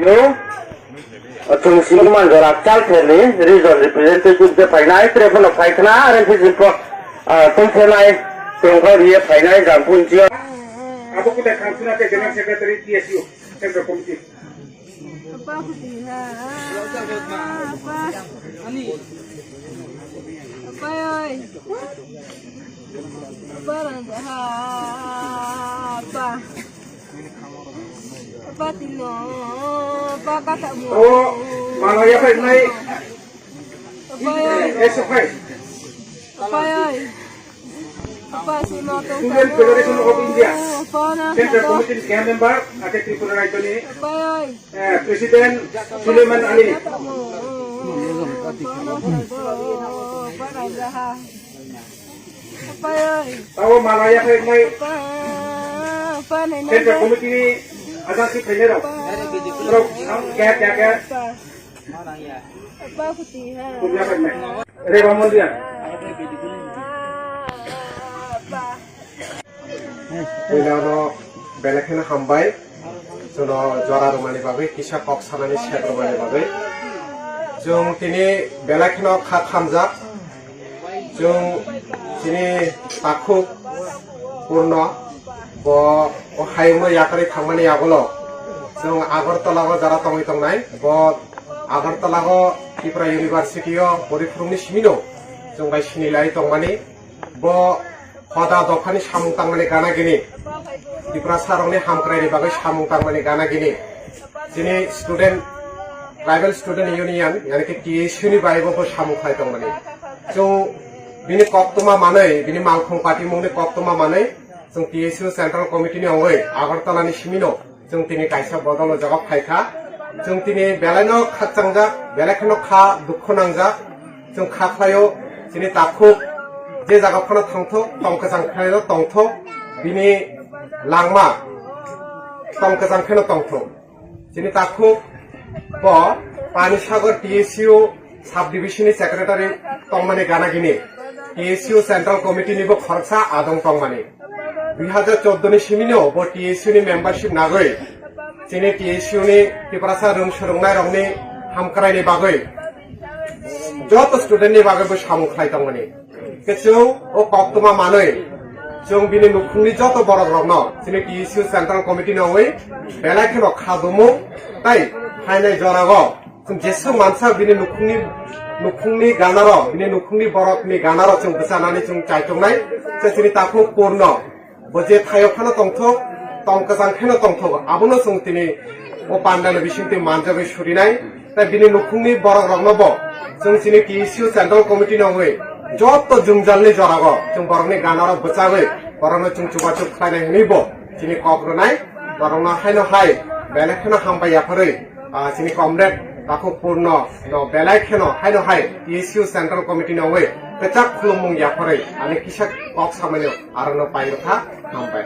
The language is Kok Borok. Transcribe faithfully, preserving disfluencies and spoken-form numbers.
Yo, chwng sini manjora chal therni region representative je phainai, tre phano phai khna, are phi jin po, ah, tong thenai, tong kha riye phainai, jam pun jio. Abo kutai khang suna te General Secretary T S U, Central Committee. Apa huti ha, apa, apa oi, apa rang ha, apa. Apa tino, apa kata mo. Oh, mana ya, Pak, naik. Apa ya? Eh, surprise. Apa ya? Apa si mo tong. Student Federation of India. Apa na? Central Committee Member, ake Tripura Rajya ni. Apa ya? Eh, President Suleiman Ali. Kata mo. Apa raja ha? Apa ya? Tawo mana ya, Pak, naik. Apa? Apa naik? Central Committee ni ajak si phainai rok. Rok, kya, kya, kya? Apa? Apa kuti ha? Kumya phainai. Reba Mondia. Apa? Puila no belai kheno hambai. Jono jora rwmani bagwi, kisa kok sanani sep rwmani bagwi. Chwng tini belai kheno kha khamjak. Chwng chini takhuk Purno bo o hayungno yakarwi thangmani yagulo chwng Agartala o jara tongwi tongnai. Bo Agartala o Tripura University o poriphurungni simino chwng bai sinilai tongmani. Bo hoda dophani samung tangmani gana gini, Tiprasa rokni hamkraini bagwi samung tangmani gana gini. Chini student, Tribal Student Union, yani ki T S U ni bagwi bo samung khlai tongmani. Chwng bini koktwma manwi, bini malkhung patimungni koktwma manwi, chwng T S U Central Committee ni ongwi Agartala ni simino chwng tini kaisa bodol o jagao phaikha. Chwng tini belaino khakchangjak, belai kheno kha dukhu nangjak. Chwng kha khlaio, chini takhuk je jaga phano thangthok, tong kwchang khlaino tongthok, bini langma tong kwchang kheno tongthok. Chini takhuk bo Panisagar T S U Sub Division ni Secretary tongmani gana gini, T S U Central Committee ni bo khoroksa adong tongmani. Dui hajar chordo ni simino bo T S U ni membership nagwi chini T S U ni, Tiprasa rwng swrwngnai rokni hamkraini bagwi, joto student ni bagwi bo samung khlai tongmani. Khe chwng o koktwma manwi chwng bini nukhungni joto borok rokno chini T S U Central Committee ni ongwi belai kheno khadumung tai phainai jorao chwng jeswk mansa bini nukhungni, nukhungni ganaro, bini nukhungni borokni ganaro chwng bwchanani chwng chaitongnai. Che chini takhuk Purno bo je thaio phano tongthok, tong kwchang kheno tongthok, abono chwng tini o pandani bisingtwi manjagwi surinai. Tai bini nukhungni borok rokno bo chwng chini T S U Central Committee ni ongwi joto jwngjalni jorao chwng borokni ganaro bwchagwi borokno chwng chubachu khlainai hwnwi bo chini kok rwnai. Borokno haino hai belai kheno hambai yapharwi, ah, chini comrade takhuk Purno no belai kheno haino hai T S U Central Committee ni ongwi kwchak khulumung yapharwi ani kisa kok samani arokno pairokha. Hambai.